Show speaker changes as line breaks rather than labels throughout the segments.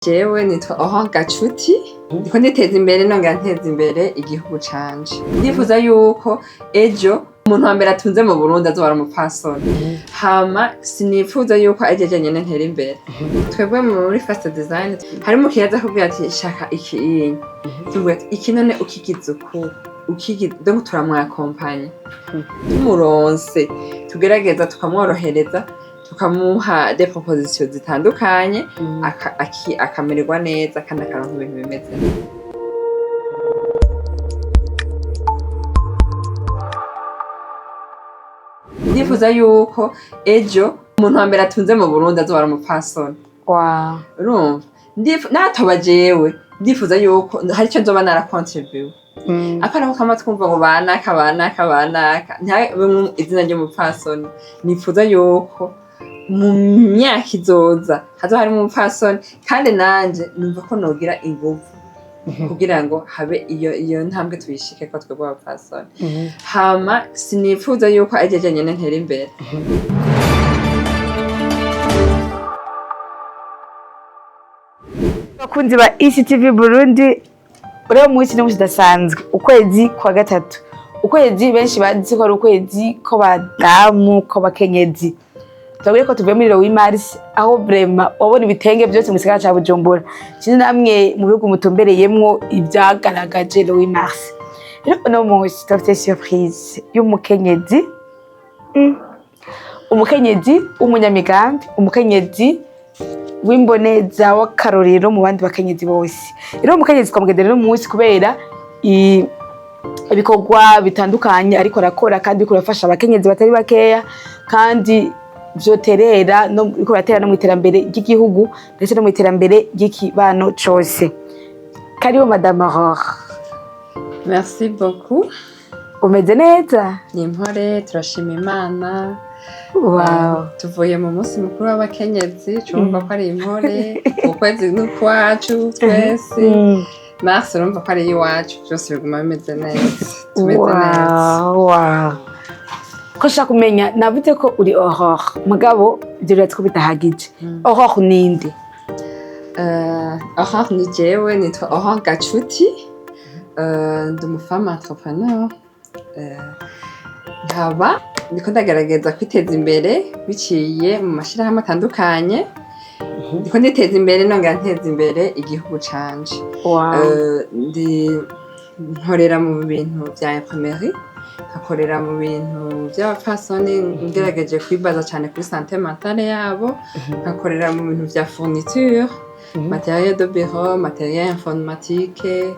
Jewe nitwa Oran Gacuti, ndiko nditeza imbere nongera nteza imbere igihugu canje. Ndifuza yuko ejo umuntu wa mbere atunze mu Burundi azoba ari umupfasoni. Hama sinifuza yuko ari jeje nyene ntera imbere. Twebwe muri Fast Design hari umukiriya aza akubwira ati shaka iki iyi. Tuvuga ati iki none ukigize uku ukigize, donc turamwakompanya. Tumuronse tugerageza tukamworohereza, tukamuha des propositions zitandukanye, akamererwa neza kandi akaronka ibintu bimeze neza. Ndifuza yuko ejo umuntu wa mbere atunze mu Burundi azoba ari umupfasoni. Urumva? Natoba jewe, ndifuza yuko hari ico nzoba narakontribuye. Apana ko kama twumva ngo banaka banaka banaka, ntihabemwo izina ry'umupfasoni. Nifuza yuko mu myaka izoza hazoba harimwo umupfasoni, kandi nanje numva ko nogira inguvu kugira ngo habe iyo ntambwe tuyishikeko twebwe abapfasoni. Hama sinifuza yuko ari jeje nyene ntera imbere.
Abakunzi ba ECTV Burundi, uriya munsi ni umunsi udasanzwe, ukwezi kwa gatatu, ukwezi benshi bazi ko ari ukwezi kw'abadamu, kw'abakenyezi. Tubabwire ko tuvuye muri le mars, aho vraiment wabona ibitenge byose mu gisagara ca Bujumbura, kimwe namwe mu bihugu mutumbereyemwo ibyagaragaje le mars. Rero uno munsi turafite surprise y'umukenyezi, umukenyezi w'umunyamigambi, umukenyezi w'imboneza w'akarorero mu bandi bakenyezi bose. Rero umukenyezi twamugendera uno munsi kubera ibikorwa bitandukanye ariko arakora, kandi ariko arafasha abakenyezi batari bakeya, kandi vyoterera no biriko biratera no mu iterambere ry'igihugu ndetse no mu iterambere ry'ikibano cose. Karibu Madame Aurore.
Merci beaucoup.
Umeze neza?
Ni impore, turashima Imana. Tuvuye mu munsi mukuru w'abakenyezi, cumva ko ari impore, ukwezi n'ukwacu twese. Mars urumva ko ari iwacu, byose biguma bimeze neza. Tumeze neza.
Wow. Ko nshaka kumenya, navuze ko uri Aurore, mugabo ivyo biratse ko bidahagije. Aurore ninde?
Aurore ni jewe, nitwa Aurore Gacuti. Ndi umufemme entrepreneur. Nkaba ndiko ndagerageza kwiteza imbere biciye mu mashirahamwe atandukanye. Ndiko nditeza imbere nongera nteza imbere igihugu canje. Ndi nkorera mu bintu vya imprimerie, nkakorera mu bintu vy'abapfasoni, ngerageje kwibaza cane kuri santé mentale yabo, nkakorera mu bintu vya fourniture, matériel de bureau, matériel informatique,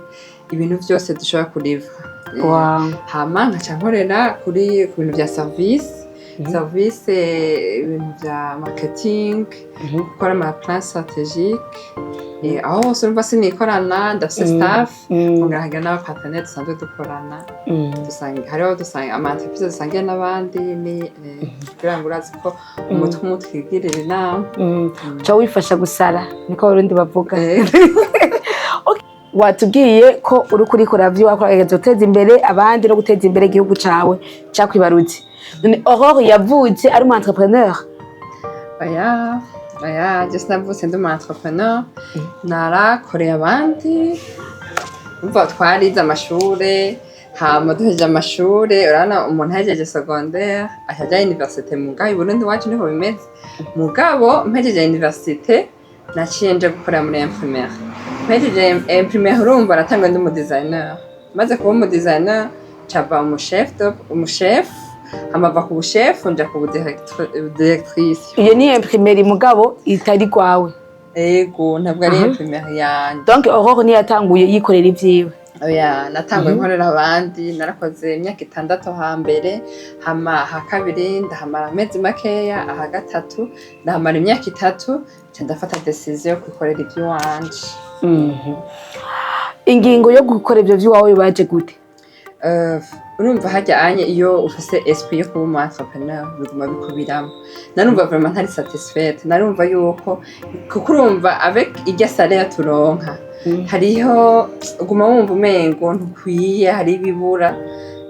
ibintu vyose dushobora kurivra. Hama nkaca nkorera kuri ku bintu vya service, service, ibintu vya marketing, gukora ama plan stratégique. Aho hose urumva sinikorana, ndafise staff, nkongera nkagira n'abapartenaire dusanzwe dukorana. Hariho dusanga ama entreprise dusangiye n'abandi, ni kugira ngo urazi ko umutwe umwe twigirira inama.
Uca wifasha gusara, niko abarundi bavuga. Watubwiye ko uriko urikora vyo wakoragereza guteza imbere abandi no guteza imbere igihugu cawe cakwibarutse. None Aurore yavutse ari umu entrepreneur?
Oya oya, je sinavutse ndi umu entrepreneur, narakoreye abandi. Umva, twarize amashure, hama duhejeje amashure, urabona umuntu ahejeje secondaire aca aja université. Mugabo i Burundi iwacu niho bimeze. Mugabo mpejeje université naciye nja gukorera muri imprimerie. Mpejeje imprimerie, urumva natanguye ndi umu designer. Maze kuba umu designer cava umuchef, hama va ku buchef nja ku directrice.
Iyo ni imprimerie mugabo itari rwawe?
Ego, ntabwo ari imprimerie yanje.
Donc Aurore niyo yatanguye yikorera ivyiwe?
Oya, natanguye nkorera abandi. Narakoze imyaka 6 hambere, hama aha kabiri ndahamara amezi makeya, aha gatatu ndahamara imyaka 3, nca ndafata décision yo kwikorera ivy'iwanje.
Ingingo yo gukora ivyo vy'iwawe baje gute?
Urumva harya anye iyo ufise esprit yo kuba umu entrepreneur biguma bikubiramo. Narumva vraiment ntari satisfaite, narumva yuko kuko urumva avec irya salaire turonka, hariho uguma wumva umengo ntukwiye, hari ibibura.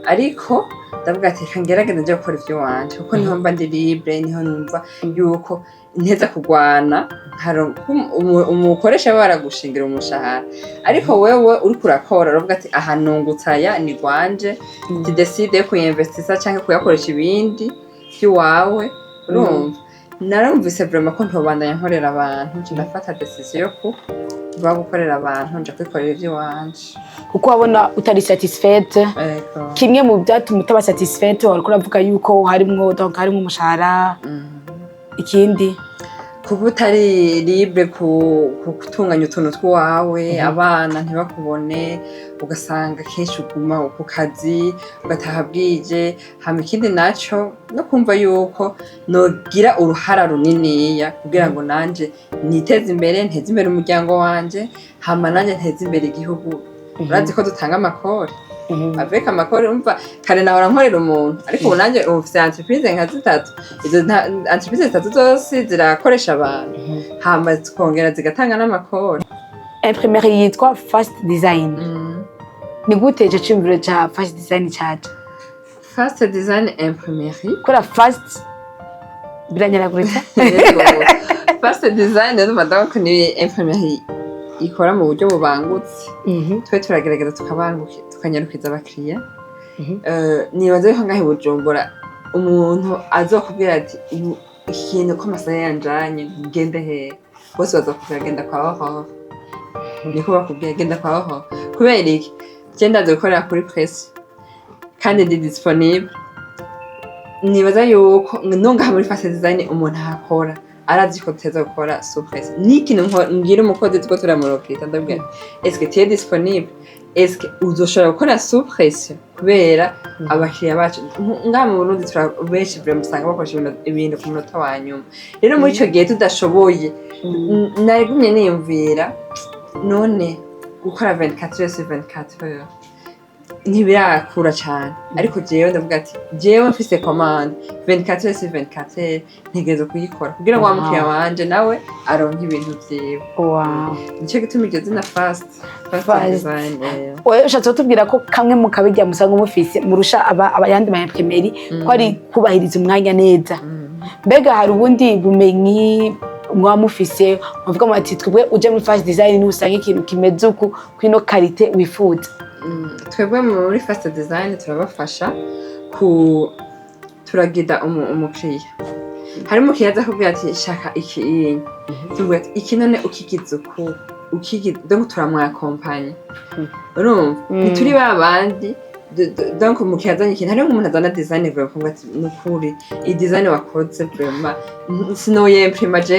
Ariko Ndavuga ati reka ngerageze nje gukora ivy'iwanje, kuko niho mba ndi libre, niho numva yuko nteza kugwana. Umukoresha we baragushingira umushahara, ariko wewe uriko urakora uravuga ati aha nungutse aya ni gwanje, tu décides yo kuyinvestisa canke kuyakoresha ibindi vy'iwawe. Urumva, narumvise vraiment ko ntobandanya nkorera abantu, nca ndafata décision yo kuva gukorera abantu, nja kwikorera ivy'iwanje.
Kuko wabona utari satisfaite.
Ego.
Kimwe mu byatuma utaba satisfaite, wariko uravuga yuko harimwo, donc harimwo umushahara. Ikindi?
Kuba utari libre ku gutunganya utuntu tw'iwawe, abana ntibakubone, ugasanga kenshi uguma ku kazi, ugataha bwije. Hama ikindi naco, no kumva yuko nogira uruhara runiniya kugira ngo nanje niteze imbere, nteze imbere umuryango wanje, hama nanje nteze imbere igihugu. Urazi ko dutanga amakori. Avec amakori, umva, kare nahora nkorera umuntu, ariko ubu nanjye ubu mfise entreprise nka zitatu. Izo entreprise zitatu zose zirakoresha abantu, hama zikongera zigatanga n'amakori.
Imprimerie yitwa Fast Design. Ni gute ico ciyumviro ca Fast Design caje?
Fast Design Imprimerie.
Kubera fast biranyaraguritse.
Yego. Fast Design ndumva, donc ni imprimerie ikora mu buryo bubangutse. Twe turagerageza tukabanguka, tukanyarukiza abakiriya. Nibaza yuko ngaho i Bujumbura umuntu azokubwira ati "Ubu iki kintu ko amasaha yanjanye, ngende hehe?" Bose bazokubwira genda kwa Aurore. Niko bakubwira, genda kwa Aurore. Kubera iki? Je ndazi gukorera kuri presse kandi ndi disponible. Nibaza yuko no ngaha muri Fast Design umuntu ahakora arazi ko tuteza gukora sous presse. N'ikintu mbwira umukozi tuko turamurokita, ndabwira: "Est-ce que tu es disponible? Est-ce que uzoshobora gukora sous pression?" Kubera abakiriya bacu ngaha mu Burundi benshi vraiment usanga bakoresha ibintu ku munota wa nyuma. Rero muri ico gihe tudashoboye, narigumye niyumvira none gukora 24 heures sur 24 heures ntibirakura cane, ariko jewe ndavuga ati jewe mfise commande 24 heures sur 24 heures ntegerezwa kuyikora kugira ngo wa mukiriya wanje nawe aronke ibintu vyiwe. Nico gituma iryo zina Fast
Fast.
Design.
Oya, ushatse kutubwira ko kamwe mu kabirya musanga mufise murusha abayandi ma imprimerie ko ari kubahiriza umwanya neza. Mbega hari ubundi bumenyi mwaba mufise muvuga muti twebwe uje muri Fast Design nusanga ikintu kimeze uku kwino qualité wifuza?
Twebwe muri Fast Design turabafasha ku turagida umukiriya. Hari umukiriya aza akubwira ati shaka iki iyi, tuvuga ati iki none ukigize uku, ukigize, donc turamwakompanya. Urumva, ntituri ba bandi. Donc umukiriya azanye ikintu, hariho nk'umuntu azana design vraiment ukavuga ati nukuri iyi design wakoze vraiment sinoyimprima je,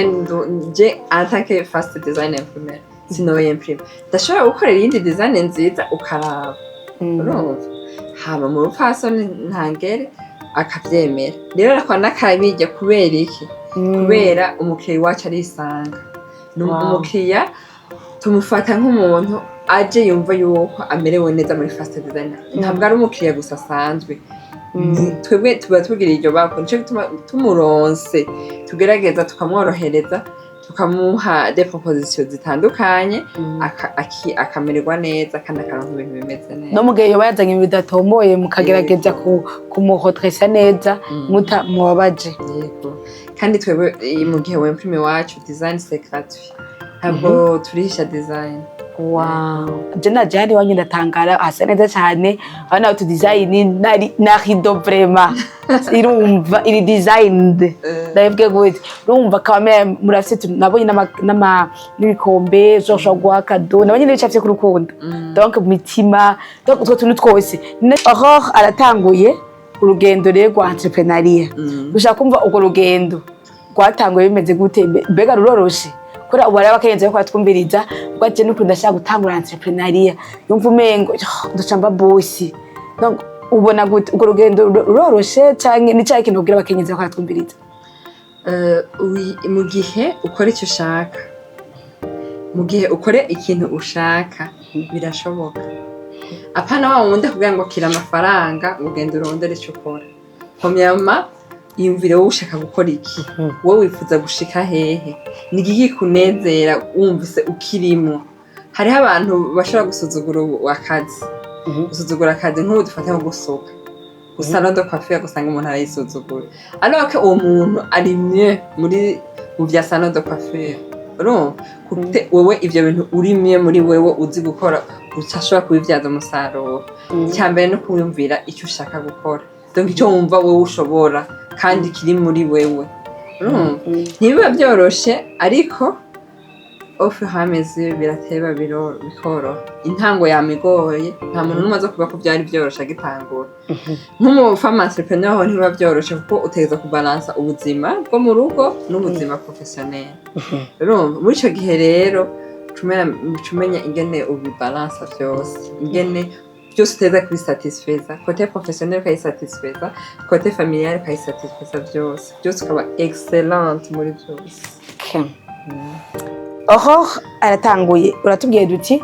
je en tant que Fast Design imprimeur sinoyimprima, ndashobora gukorera iyindi design nziza ukaraba. Urumva, hama mu rupfasoni ntangere akavyemera. Rero arakora n'akabirya. Kubera iki? Kubera umukiriya iwacu arisanga. Ni umukiriya tumufata nk'umuntu aje yumva yuko amerewe neza muri Fast Design. Ntabwo ari umukiriya gusa asanzwe. Twebwe tuba tugira iryo bako, nico gituma tumuronse tugerageza tukamworohereza, tukamuha des propositions zitandukanye, akamererwa neza kandi akaronka ibintu bimeze neza.
No mu gihe yoba yazanye ibintu bidatomboye, mukagerageza kumuhotresa neza muta mubabaje.
Yego, kandi twebwe mu gihe wimprime iwacu, design c'est gratuit, ntabwo turihisha design.
Wow. Je naje hano iwanyu ndatangara, hasa neza cyane. Aho nawe tu design nari na rideau vraiment irumva iri designed. Ndabibwe gute, urumva kame murafite nabonye n'ama n'ibikombe ushobora guha cadeau, nabonye n'ibicafye ku rukundo, donc mu mitima, donc utwo tuntu twose. Aurore aratanguye urugendo rero rwa entrepreneuriat. Dushaka kumva urwo rugendo rwatanguye bimeze gute. Mbega ruroroshe? Kubera ubu hariho abakenyezi bariko baratwumviriza ubwo ati n'ukuntu ndashaka gutangura entrepreneuriat, yumva umengo "Oh, ndaca mba boss." Donc ubona gute, urwo rugendo ruroroshe canke ni cahe kintu ubwira abakenyezi bariko baratwumviriza?
Mu gihe ukora icyo ushaka, mu gihe ukora ikintu ushaka, birashoboka. Apana wa wundi akubwira ngo kira amafaranga ngo ugende urondere icyo ukora. Komyama yumvire wowe ushaka gukora iki, wowe wifuza gushika hehe, ni igiki kunezera wumvise ukirimo. Hariho abantu bashobora gusuzugura akazi, gusuzugura akazi nk'ubu dufate nko gusuka. Salon de coiffure, gusanga umuntu arayisuzugura, alors que uwo muntu ari mieux muri mu vya salon de coiffure. Urumva kute wewe ivyo bintu uri mieux muri wewe, uzi gukora, utashobora kubibyaza umusaruro? Icya mbere no kuwumvira icyo ushaka gukora, donc icyo wumva wowe ushobora kandi kiri muri wewe. Urumva ntibiba byoroshe, ariko au fur et à mesure birateba bikoroha. Intango yamigoye, nta muntu n'umwe aza kuvuga ko byari byoroshe agitangura. Nk'umu femme entrepreneur ho ntibiba byoroshe, kuko utegereza kubalansa ubuzima bwo mu rugo n'ubuzima professionnel. Urumva muri ico gihe rero uca umenya ingene ubibalansa vyose, ingene byose uteza kubisatisfeza: côté professionnel ukayisatisfeza, côté familial ukayisatisfeza, byose byose ukaba excellente muri byose.
Okay. Aurore aratanguye, uratubwiye duti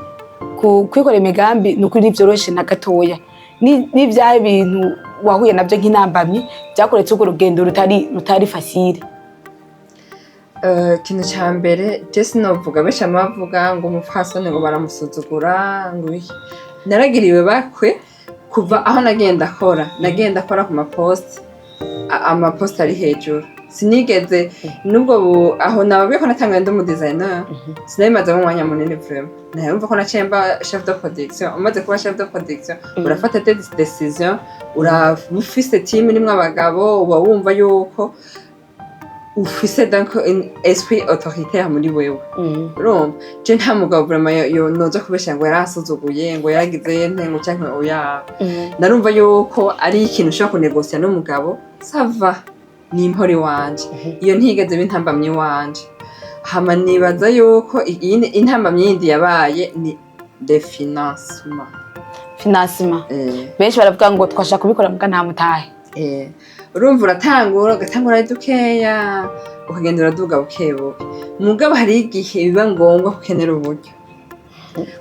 kwikora imigambi ni ukuri ntivyoroshe na gatoya. N'ivyahe bintu wahuye navyo nk'intambamyi vyakoretse urwo rugendo rutari facile?
Ikintu ca mbere je sinovuga, benshi bama bavuga ngo umupfasoni ngo baramusuzugura, ngo iki. Naragiriwe bakwe kuva aho nagenda akora ku mapostes, amapostes ari hejuru. Sinigeze nubwo aho nababwiye ko natanguye ndi umudesigner, sinabimazemo umwanya munini vraiment. Nayumva ko naciye mba chef de production. Umaze kuba chef de production, urafata des décisions, uraba ufise team irimwo abagabo, uba wumva yuko ufise donc un esprit autoritaire muri wewe. Urumva je nta mugabo vraiment noza kubesha ngo yaransuzuguye, ngo yaragize nte, ngo canke oya. Narumva yuko ari ikintu ushobora kunegosiya n'umugabo, ça va, ni impori wanje. Iyo ntigeze bintambamyi wanje. Hama nibaza yuko iyindi intambamyi yindi yabaye ni de financement.
Financement. Benshi baravuga ngo twashaka kubikora muga nta mutahe.
Urumva uratangura, ugatangura ari dukeya, ukagenda uraduga buke buke, mugabo hari igihe biba ngombwa ko ukenera uburyo,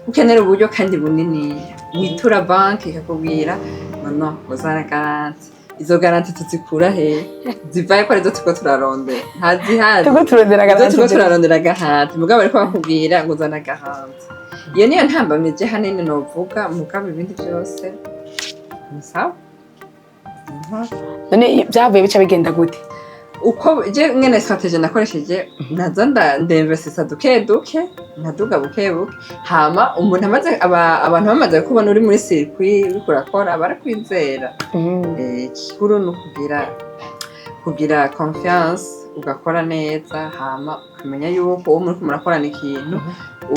ukenera uburyo kandi buniniya. Witura banki ikakubwira ngo no uzana garantie. Izo garantie tuzikura he? Zivaye ko arizo turiko turarondera, ntazihari.
Turiko turondera
Izo
garantie.
Turiko turarondera garantie, mugabo bariko bakubwira ngo uzana garantie. Iyo niyo ntambamye je hanini novuga, mugabo ibindi vyose ni sawa.
None byavuye bica bigenda gute?
Uko je ngene stratégie nakoresheje, naza ndinvestisa duke duke, nkaduga buke buke. Hama umuntu amaze abantu bamaze kubona uri muri circuit, uriko urakora, barakwizera. Igikuru ni ukugira confiance, ugakora neza, hama ukamenya yuko uwo muriko murakorana ikintu,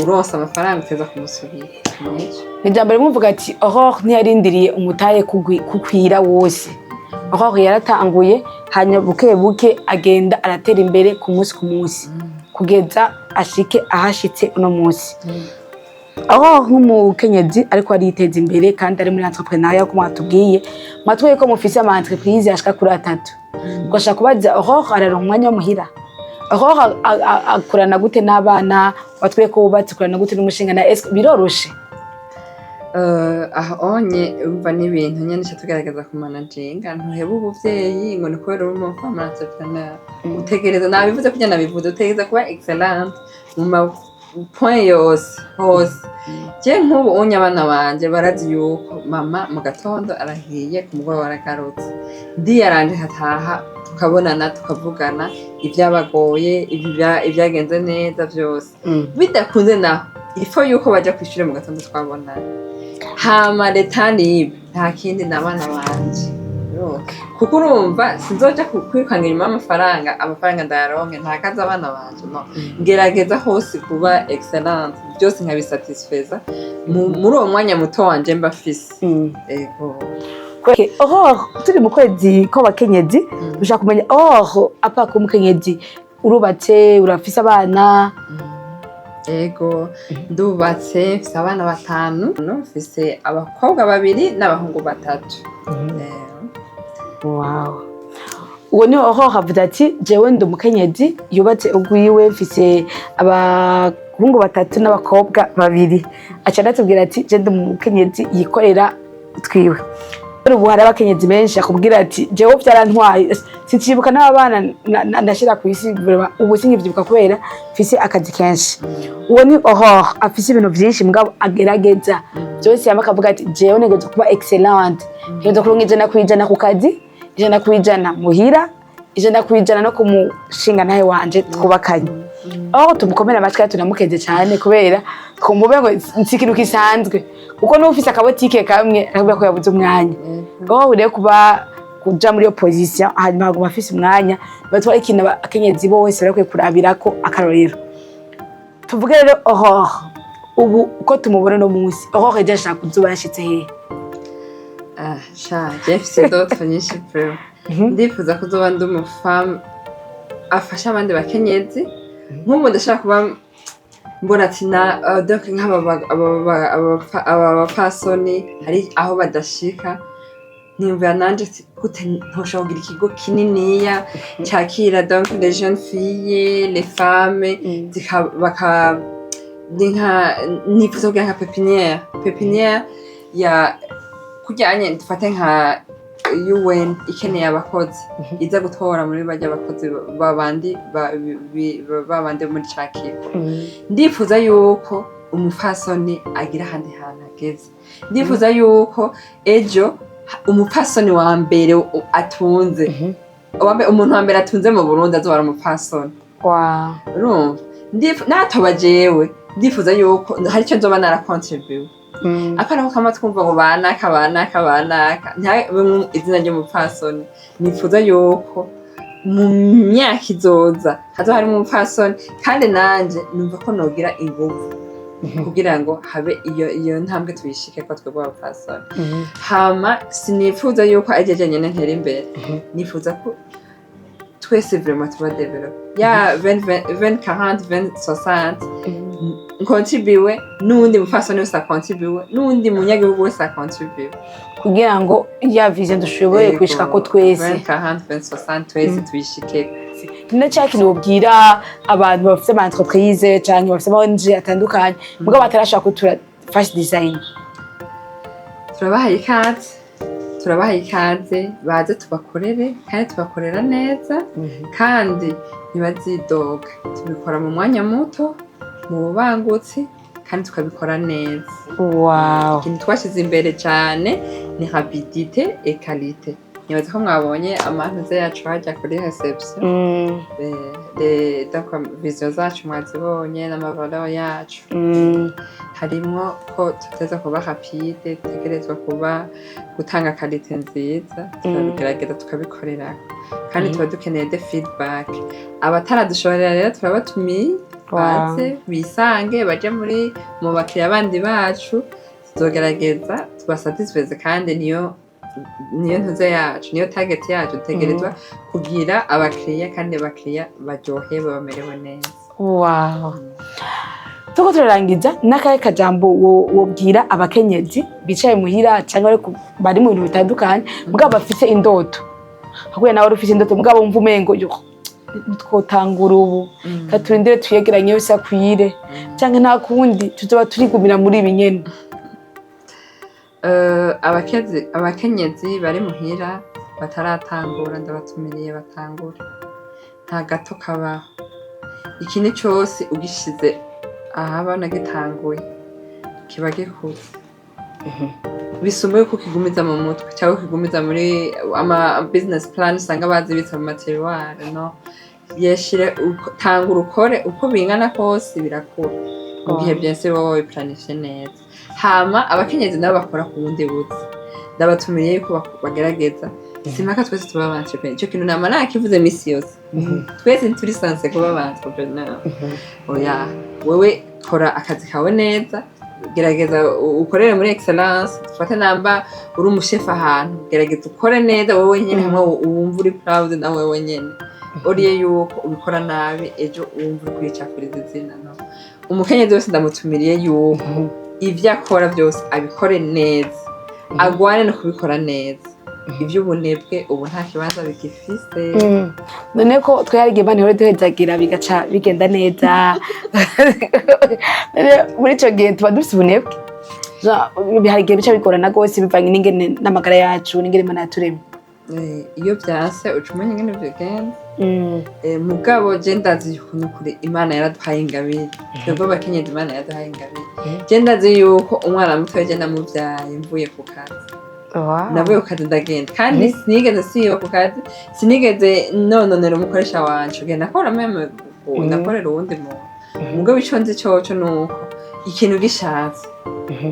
uronse amafaranga uteza kumusubira. Nico.
Ni ijambo rimwe uvuga ati Aurore ntiyarindiriye umutahe kukwira wose. Aurore yaratanguye, hanyuma buke buke agenda aratera imbere ku munsi ku munsi kugeza ashike ahashitse uno munsi. Aurore nk'umukenyezi ariko ariteza imbere kandi ari muri entrepreneuriat, ko mwatubwiye ko mufise ama entreprise ashika kuri atatu, ugashaka kubaza: Aurore araronka umwanya wo muhira? Aurore akorana gute n'abana? Watubwiye ko wubatse, ukorana gute n'umushinga na est-ce biroroshe?
Aho onye umva n'ibintu nyene ca tugerageza kumanaginga. Ntuheba ubuvyeyi ngo ni kubera uri umu femme entrepreneur. Utegereza, nabivuze kurya nabivuze, utegereza kuba excellente mu ma point yose hose. Je nk'ubu unye abana banje barazi yuko mama mu gatondo arahiye, ku mugoroba aragarutse. Ndiyaranje nkataha, tukabonana, tukavugana ibyabagoye, ibyagenze neza vyose. Bidakunze naho ifo yuko baja kw'ishure mu gatondo twabonana. Hama leta nibe nta kindi n'abana banje. Urumva? Kuko urumva sinzoja kwirukanga inyuma y'amafaranga, amafaranga ndayaronke ntakaze abana banje, no ngerageza hose kuba excellente, byose nkabisatisfeza muri uwo mwanya muto wanje mba mfise. Ego.
Okay. Aurore, turi mu kwezi kw'abakenyezi, dushaka kumenya Aurore apa kuba umukenyezi, urubatse, urafise abana?
Ego, ndubatse, mfise abana batanu, mfise abakobwa babiri n'abahungu batatu.
Wow. Uwo ni Aurore avuze ati jewe ndi umukenyezi yubatse ugwiwe, mfise abahungu batatu n'abakobwa babiri. Aca anatubwira ati je ndi umukenyezi yikorera twiwe. Ubu hari abakenyezi benshi akubwira ati jewe vyarantwaye, sincibuka n'abana ndashira kw'isi, ubu sinkivyibuka kubera mfise akazi kenshi. Uwo ni Aurore afise ibintu vyinshi, mugabo agerageza byose, yama akavuga ati jewe ntegerezwa kuba excellente. Ntegerezwa kuronka 100% ku kazi, 100% muhira, 100% no kumushinga ntahe wanje twubakanye. Aho tumukomera amatwi kandi tunamukeze cyane, kubera twumva ngo si ikintu gisanzwe, kuko n'ufise akabotike kamwe arakubwira ko yabuze umwanya. Aho rero kuba kuja muri iyo position, hanyuma haguma afise umwanya, batwara ikintu abakenyezi bose barakwiye kurabirako akarorero. Tuvuge rero Aurore ubu uko tumubona no munsi, Aurore ejo ashaka kuzoba yashitse hehe?
Ah, sha, je mfise ndoto nyinshi vraiment. Ndifuza kuzoba ndi umu femme afasha abandi bakenyezi. Nk'ubu ndashaka kuba mbona ati na donc nk'aba aba bapfasoni hari aho badashika, niyumvira nanje ati gute ntoshobora kugira ikigo kininiya cyakira donc les jeunes filles, les femmes, baka ni nka nifuza kugira nka pépinière ya kujyanye, dufate nka UN ikeneye abakozi, iza gutora muri bajya abakozi babandi babandi muri ca kigo. Ndifuza yuko umupfasoni agira ahandi hantu ageze. Ndifuza yuko ejo umupfasoni wa mbere atunze, umuntu wa mbere atunze mu Burundi azoba ari umupfasoni. Urumva, natoba jewe, ndifuza yuko hari icyo nzoba narakontribuwe. Akana ko kama twumva ngo banaka banaka banaka, ntihabemwo izina ry'umupfasoni. Nifuza yuko mu myaka izoza hazoba harimo umupfasoni, kandi nanje numva ko nogira inguvu kugira ngo habe iyo ntambwe tuyishike ko twebwe abapfasoni. Hama sinifuza yuko ari jeje nyene ntera imbere, nifuza ko twese vraiment tuba développé ya 20 20 40 20 60, nkontribuwe n'uwundi mupfasoni wese akontribuwe, n'uwundi munyagihugu wese akontribuwe,
kugira ngo ya vision dushobore kwishikako twese.
20 40 20 60, twese tuyishikeko.
Ni cya kintu wobwira abantu bafite ama entreprise canke bafite ama ONG atandukanye mugabo batarashaka kutura Fast Design?
Turabahaye ikaze, turabahaye ikaze, baze tubakorere kandi tubakorera neza, kandi ntibazidoga. Tubikora mu mwanya muto, mu bubangutsi, kandi tukabikora neza. Ikintu twashyize imbere cyane ni rapidité et qualité. Nibaza ko mwabonye amantuze yacu hajya kuri réception. Donc vision zacu mwazibonye n'ama valeurs yacu. Harimwo ko tuteza kuba rapide, dutegerezwa kuba gutanga qualité nziza. Turabigerageza tukabikorera, kandi tuba dukeneye de feedback. Abataradushoborera rero turabatumiye, baze bisange, baje muri mu bakiriya bandi bacu. Tuzogerageza tubasatisfeze, kandi niyo ntuze yacu, niyo target yacu. Dutegerezwa kugira abakiriya, kandi abakiriya baryohewe, bamerewe neza.
Wow. Tuko turarangiza, n'akahe kajambo wobwira abakenyezi bicaye muhira cyangwa bari mu bintu bitandukanye mugabo bafite indoto, hakuye nawe wari ufite indoto, mugabo wumva umengo yo twotangura ubu, katurindire tuyegeranye yose akwire, cyangwa nta kundi tuzoba turigumira muri ibi nyene?
Abakenyezi bari muhira bataratangura, ndabatumiriye batangure. Nta gato kabaho. Ikintu cyose ugishize ahabona gitanguye kiba gikuze, bisumba yuko ukigumiza mu mutwe cyangwa ukigumiza muri ama business plan usanga bazibitse mu ma tiroirs. No yeshire, tangura ukore, uko bingana kose birakura mu gihe byose wowe wabiplanishe neza. Hama abakenyezi nabo bakora ku bundi buzi, ndabatumiriye yuko bagerageza. Simpaka twese tuba aba entrepreneur. Ico kintu nama nakivuze misi yose, twese ntituri censés kuba aba entrepreneur, oya. Wewe kora akazi kawe neza, gerageza ukorere muri excellence. Dufate namba uri umushefu ahantu, gerageza ukore neza wowe nyene, hamwe wumva uri proud na wewe nyene, uriye yuko ubikora nabi ejo wumva uri kwicafuriza izina. No umukenyezi wese ndamutumiriye yuko ivyo akora byose abikore neza, agwane no kubikora neza. Ivy'ubunebwe ubu nta kibanza bigifise.
None ko twe hari igihe Imana ihora iduhezagira bigaca bigenda neza, none muri ico gihe tuba dufise ubunebwe? Hari igihe bica bigorana rwose bivanye n'ingene n'amagara yacu n'ingene Imana yaturemye.
Iyo vyanse uca umenya ingene bigenza. Mugabo je ndazi ukuntu kuri Imana yaraduhaye ingabire. Twebwe abakenyezi Imana yaraduhaye ingabire. Je ndazi yuko umwana mutoya je namuvyaye mvuye ku kazi. Navuye ku kazi ndagenda, kandi sinigeze siba ku kazi, sinigeze nononera umukoresha wanje. Ugenda nakora même, ndakorera uwundi muntu. Mugabo ico nzi coco nuko ikintu gishatse,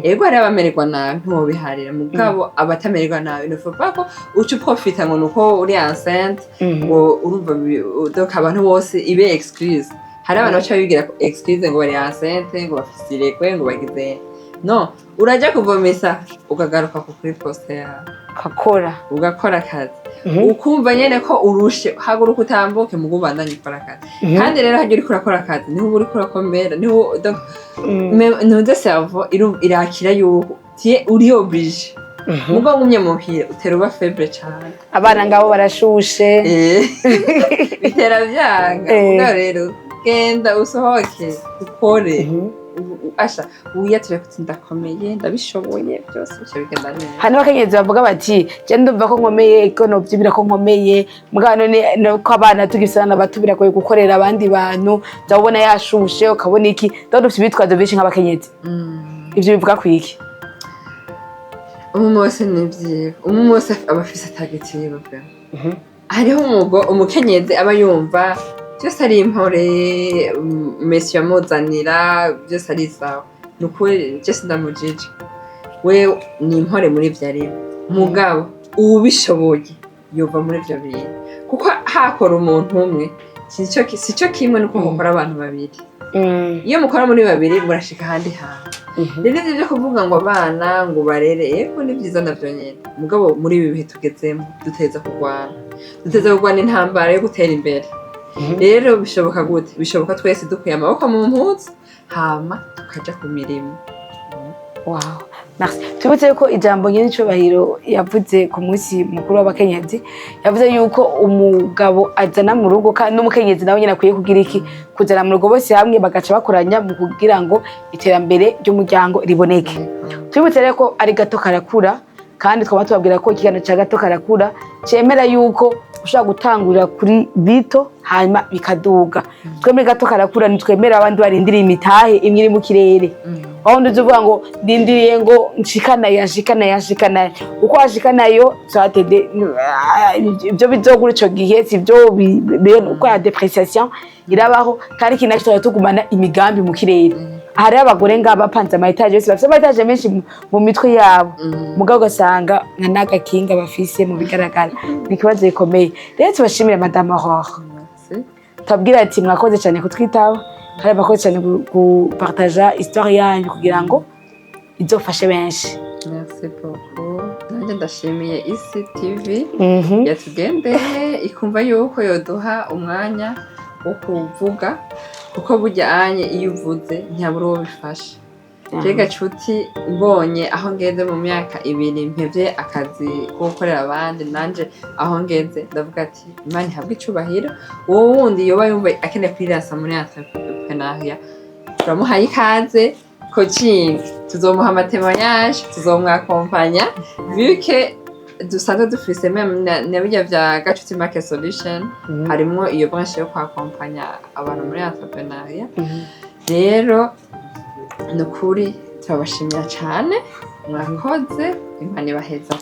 ego, hariho abamererwa nabi, ntiwobiharira. Mugabo abatamererwa nabi, ne faut pas ko uca uprofita ngo nuko uri enceinte, ngo urumva donc abantu bose ibe excuse. Hari abantu baca bigira excuse ngo bari enceinte, ngo bafise irekwe, ngo bagize. No uraja kuvomesa, ukagaruka ku kuri poste yawe.
Kakora.
Ugakora akazi. Ukumva nyene ko urushe, haguruka utambuke, mugo ubandanye ukora akazi. Kandi rero harya uriko urakora akazi, niho uba uriko urakomera, niho donc ntuze cerveau irakira yuko tie uri obligé. Mugo ngumye muhira, utera uba faible cane.
Abana ngabo barashushe.
Bitera vyanga. Mugabo rero genda usohoke ukore. Asha wiyatire kuti ndakomeye, ndabishoboye byose, bica bigenda neza.
Hari n'abakenyezi bavuga bati: "Je ndumva ko nkomeye, ko novyibira ko nkomeye, mugabo none ko abana tugifise abana bato biragoye gukorera abandi bantu." Ndabona yashushe, ukabona iki, ndabona dufite ibitwazo vyinshi nk'abakenyezi. Ivyo bivuga kwiki?
Umwe wese n'ivyiwe, umwe wese aba afise target yiwe vraiment. Hariho umukenyezi aba yumva byose ari impore, monsieur amuzanira byose ari sawa. Ni ukuri je sindamujije, we ni impore muri ivyo arimo. Mugabo uwubishoboye yova muri ivyo bintu, kuko hakora umuntu umwe sico kimwe nuko hokora abantu babiri. Iyo mukora muri babiri, murashika ahandi hantu. Rero ivyo byo kuvuga ngo abana ngo barere, ego, ni vyiza navyo nyene. Mugabo muri ibi bihe tugezemo, duteza kurwana intambara yo gutera imbere. Rero bishoboka gute? Bishoboka twese dukuye amaboko mu mpuzu, hama tukaja ku mirimo.
Wow. Merci. Tubutse yuko ijambo nyen'icubahiro yavuze ku munsi mukuru w'abakenyezi, yavuze yuko umugabo azana mu rugo, kandi n'umukenyezi nawe nyine akwiye kugira iki? Kuzana mu rugo. Bose hamwe bagaca bakoranya mu kugira ngo iterambere ry'umuryango riboneke. Tubibutse rero ko ari Gato Karakura, kandi twaba tubabwira ko ikiganiro cya Gato Karakura cemera yuko ushobora gutangurira kuri bito hanyuma bikaduga. Twe muri Gato Karakura ntitwemera abandi barindiriye imitahe imwe iri mu kirere, aho ndi uvuga ngo ndindiriye ngo nshikanayo, nshikanayo, nshikanayo. Uko washikanayo twatede ibyo bizogura ico gihe, sivyo uko ya dépréciation irabaho. Kandi ikintu naco, tuba tugumana imigambi mu kirere. Hariho abagore ngaba bapanze ama étages yose, bafise ama étages menshi mu mitwe yabo, mugabo ugasanga nka n'agakinga bafise. Mu bigaragara ni ikibazo gikomeye. Rero tubashimire, Madame Aurore.
Merci.
Tubabwira ati mwakoze cyane kutwitaba, kandi mwakoze cyane gupartaja histoire yanyu kugira ngo izofashe benshi.
Merci beaucoup. Nanjye ndashimiye Isi TV yatugendeye, ikumva yuko yoduha umwanya wo kuvuga, kuko burya anye iyo uvuze ntiyabura uwo bifasha. Je Gacuti mbonye aho ngeze mu myaka 2 mpevye akazi ko gukorera abandi, nanje aho ngeze ndavuga ati Imana ihabwe icubahiro. Uwo wundi yoba yumva akeneye kwirasa muri entrepreneuriat, turamuhaye ikaze. Coaching tuzomuha, ama témoignages tuzomwakompanya, vu que dusanzwe dufise même na birya vya Gacuti Market Solution, harimwo iyo branche yo kwakompanya abantu muri entrepreneuriat. Rero ni ukuri turabashimira cane, mwakoze, Imana ibaheza.